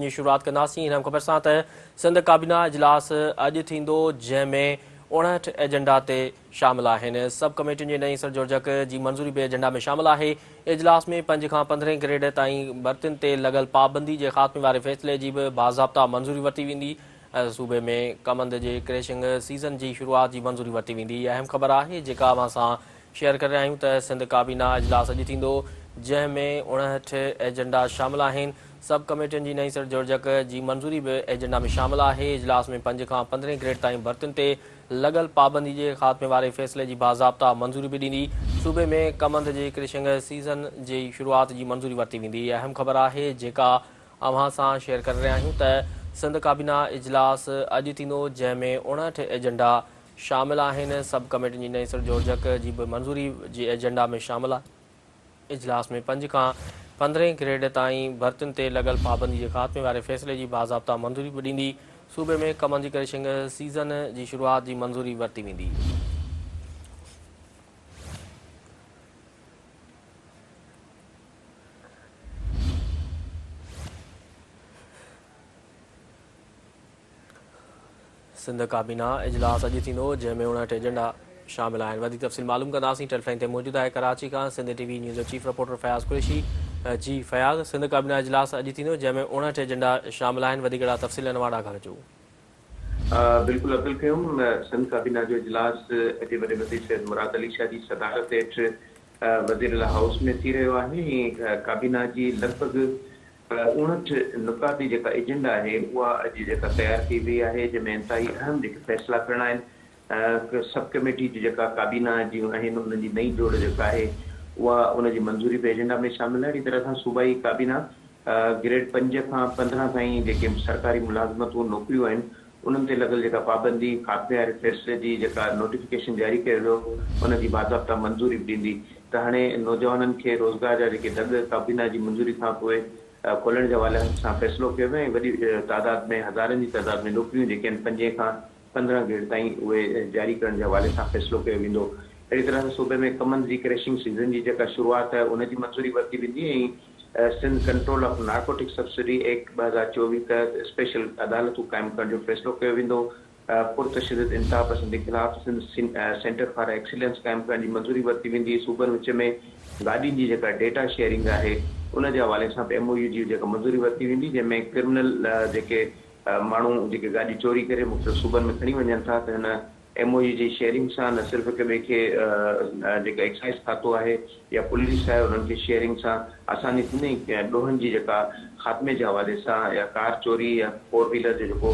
جي شروعات ڪنداسين اهم خبر سان ته سنڌ ڪابينا اجلاس اڄ ٿيندو جنهن ۾ 59 ايجنڊا تي شامل آهن. سب ڪميٽين جي نئين سر جوڙجڪ جي منظوري به ايجنڊا ۾ شامل آهي. اجلاس ۾ پنج کان پندرهين گريڊ تائين ڀرتين تي لڳل پابندي جي خاتمي واري فيصلي جي به باضابطا منظوري ورتي ويندي. صوبي ۾ ڪمند جي ڪريشنگ سيزن جي شروعات جي منظوري ورتي ويندي. اهم خبر آهي جيڪا اوهان سان شيئر ڪري رهيا آهيون ته سنڌ ڪابينا اجلاس اڄ ٿيندو جنهن ۾ 59 ايجنڊا شامل آهن. سب ڪميٽين جي نئين سر جوڙجڪ جي منظوري به ايجنڊا ۾ شامل آهي. اجلاس ۾ پنج کان پندرهين گريڊ تائين ڀرتين تي لڳل پابندي جي خاتمي واري فيصلي جي باضابطا منظوري به ڏيندي. صوبي ۾ ڪمند جي ڪرشنگ سيزن جي شروعات جي منظوري ورتي ويندي. اهم خبر آهي جيڪا اوهان سان شيئر ڪري رهيا آهيون ته سنڌ ڪابينا اجلاس اڄ ٿيندو جنهن ۾ 59 ايجنڊا شامل آهن، سب ڪميٽين جي نئين سر جوڙجڪ جي به منظوري جي ايجنڊا ۾ شامل آهي. اجلاس ۾ پنج کان پندرهين گريڊ تائين ڀرتين تي لڳل پابندي جي خاتمي واري فيصلي جي باضابطا منظوري به ڏيندي، صوبي ۾ ڪمند جي ڪرشنگ سيزن جي شروعات جي منظوري ورتي ويندي. سنڌ ڪابينا اجلاس اڄ ٿيندو جنهن ۾ 59 ايجنڊا شامل آهن وڌيڪ تفصيل معلوم ڪنداسين ٽيليفون تي موجود آهي ڪراچي کان سنڌ ٽي وي نيوز جو چيف رپورٽر فياض قريشي جي فياض سنڌ ڪابينا اجلاس اڄ ٿيندو جنهن ۾ 59 ايجنڊا شامل آهن وڌيڪ اهڙا تفصيل ان واڙا کان اچو. بلڪل عبدالقيوم سنڌ ڪابينا جو اجلاس اڄ وڏي وزير سيد مراد علي شاهه جي صدارت هيٺ وزيراعليٰ هائوس ۾ ٿي رهيو آهي ۽ ڪابينا جي لڳ ڀڳ 59 نقاطي جيڪا ايجنڊا آهي اها اڄ جيڪا تيار ڪئي وئي آهي جنهن ۾ انتهائي اهم جيڪي فيصلا ڪرڻا آهن سب ڪميٽي جي جيڪا ڪابينا جون آهن انهن جي نئين جوڙ جيڪا آهي اها ان جي منظوري به ايجنڊا ۾ شامل آهي اهڙي طرح سان صوبائي ڪابينا گريڊ پنج کان 15 تائين جيڪي سرڪاري ملازمتون نوڪريون آهن انهن تي لڳل جيڪا پابندي خاتمي واري فيصلي جي جيڪا نوٽيفڪيشن جاري ڪيو ويو ان جي باضابطا منظوري به ڏيندي ته هاڻي نوجوانن کي روزگار جا جيڪي دڳ ڪابينا جي منظوري کان پوء کولڻ جي حوالي سان فيصلو ڪيو ويو ۽ وڏي تعداد ۾ هزارن جي تعداد ۾ نوڪريون جيڪي آهن پنجين کان 15 گريڊ تائين اهي جاري ڪرڻ جي حوالي سان فيصلو ڪيو ويندو. اهڙي طرح سان صوبي ۾ ڪمند جي ڪريشنگ سيزن جي جيڪا شروعات آهي ان جي منظوري ورتي ويندي ۽ Sindh control of narcotic subsidy act 2024 تحت اسپيشل عدالتون قائم ڪرڻ جو فيصلو ڪيو ويندو. پرتشدد انتهاپسندي خلاف سنڌ سينٽر فار ايڪسيلنس قائم ڪرڻ جي منظوري ورتي ويندي. صوبن وچ ۾ گاڏين جي جيڪا ڊيٽا شيئرنگ آهي ان جي حوالي سان به ايم او يو جي جيڪا منظوري ورتي ويندي جنهن ۾ ڪرمنل جيڪي ماڻهو جيڪي گاڏي چوري ڪري مختلف صوبن ۾ کڻي وڃن ٿا ته هن ايم او يو جي شيئرنگ سان نه صرف هڪ ٻئي کي جيڪا ايڪسائيز کاتو آهي يا پوليس آهي انهن کي شيئرنگ سان آساني ٿيندي ۽ ڏوهن جي جيڪا خاتمي جي حوالي سان يا ڪار چوري يا فور ويلر جو جيڪو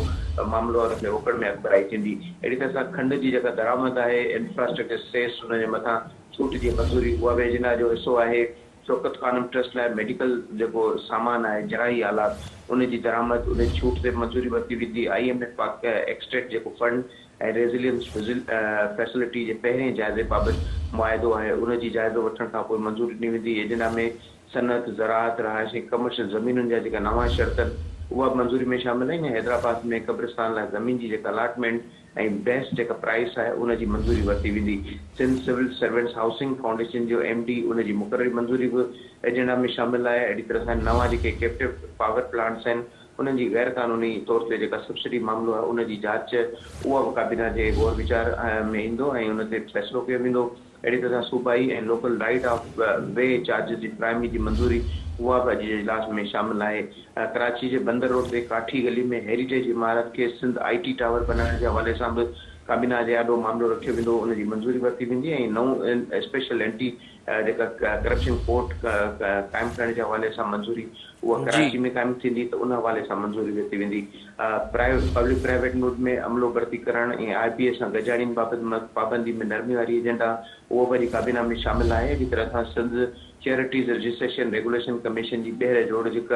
معاملو آهي ان کي روڪڻ ۾ اڳڀرائي ٿيندي. اهڙي طرح سان کنڊ جي جيڪا درآمد آهي انفراسٽرڪچر سيس ان جي مٿان ڇوٽ جي منظوري اها به ايجنڊا جو حصو آهي. شوڪت خانم ٽرسٽ لاء ميڊيڪل جيڪو سامان آهي جراحي آلات ان جي درآمد ان جي ڇوٽ تي به منظوري ورتي ويندي. I M F Pak exit جيڪو فنڊ ۽ ريزيلينس فيسلٽي جي پهرين جائزي بابت معاهدو آهي ان جي جائزو وٺڻ کانپوء منظوري ڏني ويندي. ايجنڊا ۾ صنعت، زراعت، رهائش ۽ ڪمرشل زمينن جا جيڪا نوان شرط آهن اها به منظوري ۾ شامل آهن ۽ حيدرآباد ۾ قبرستان لاء زمين جي جيڪا الاٽمينٽ ۽ بيسٽ جيڪا پرائس آهي ان جي منظوري ورتي ويندي. Sindh civil servants housing foundation جو ايم ڊي ان جي مقرري منظوري به ايجنڊا ۾ شامل آهي. اهڙي طرح سان نوان جيڪي ڪيپٽو پاور پلانٽس آهن انهن جي غير قانوني طور تي جيڪا سبسڊي معاملو آهي ان جي جاچ اها به ڪابينا جي غور ويچار ۾ ايندو ۽ ان تي فيصلو ڪيو ويندو. اهڙي طرح صوبائي ۽ local right of way charges جي فراهمي جي منظوري اها به اڄ جي اجلاس ۾ شامل آهي. ڪراچي جي بندر روڊ تي ڪاٺي گلي ۾ هيريٽيج عمارت کي سنڌ آء ٽي ٽاور بنائڻ جي حوالي سان به ڪابينا جي آڏو معاملو رکيو ويندو ان جي منظوري ورتي ويندي ۽ نئون اسپيشل اينٽي جيڪا ڪرپشن ڪورٽ قائم ڪرڻ جي حوالي سان منظوري اها ڪراچي ۾ قائم ٿيندي ته ان حوالي سان منظوري ورتي ويندي. پبلڪ پرائيويٽ موڊ ۾ عملو ڀرتي ڪرڻ ۽ آء بي اي سان گڏجاڻين بابت پابندي ۾ نرمي واري ايجنڊا اهو به اڄ ڪابينا ۾ شامل آهي. اهڙي طرح سان سنڌ چيئرٽيز رجسٽريشن ريگوليشن ڪميشن جي ٻيهر جوڙجڪ،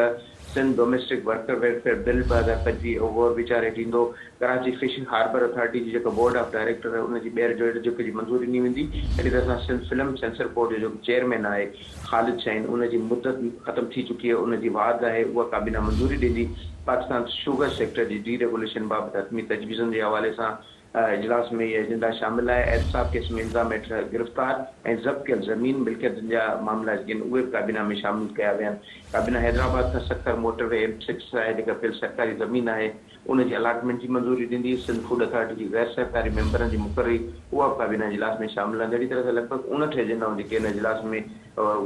Sindh domestic worker welfare bill 2025 اهو غور ويچار هيٺ ايندو. ڪراچي فش هاربر اٿارٽي جي جيڪا بورڊ آف ڊائريڪٽر آهي ان جي ٻيهر جوڙجڪ جي منظوري ڏني ويندي. اهڙي طرح سان سنڌ فلم سينسر بورڊ جو جيڪو چيئرمين آهي خالد شاهين ان جي مدت ختم ٿي چڪي آهي ان جي واڌ آهي اها ڪابينا منظوري ڏيندي. پاڪستان شوگر سيڪٽر جي ڊي ريگوليشن بابت حتمي تجويزن جي حوالي سان اجلاس ۾ اها ايجنڊا شامل آهي. احتساب ڪيس ۾ الزام هيٺ گرفتار ۽ ضبط ڪيل زمين ملڪيتن جا معاملا جيڪي آهن اهي به ڪابينا ۾ شامل ڪيا ويا آهن. ڪابينا حيدرآباد کان Sukkur motor V M six آهي جيڪا پيل سرڪاري زمين آهي ان جي الاٽمينٽ جي منظوري ڏيندي. سنڌ فوڊ اٿارٽي جي غير سرڪاري ميمبرن جي مقرري اها به ڪابينا اجلاس ۾ شامل آهن. اهڙي طرح سان لڳ ڀڳ 59 ايجنڊائون جيڪي ان اجلاس ۾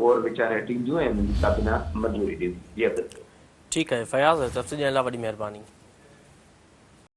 غور ويچار هيٺ اينديون ۽ انهن جي ڪابينا منظوري ڏيندي. جي عبدالقيوم. ٺيڪ آهي فياض تفصيل ڏيڻ لاء وڏي مهرباني.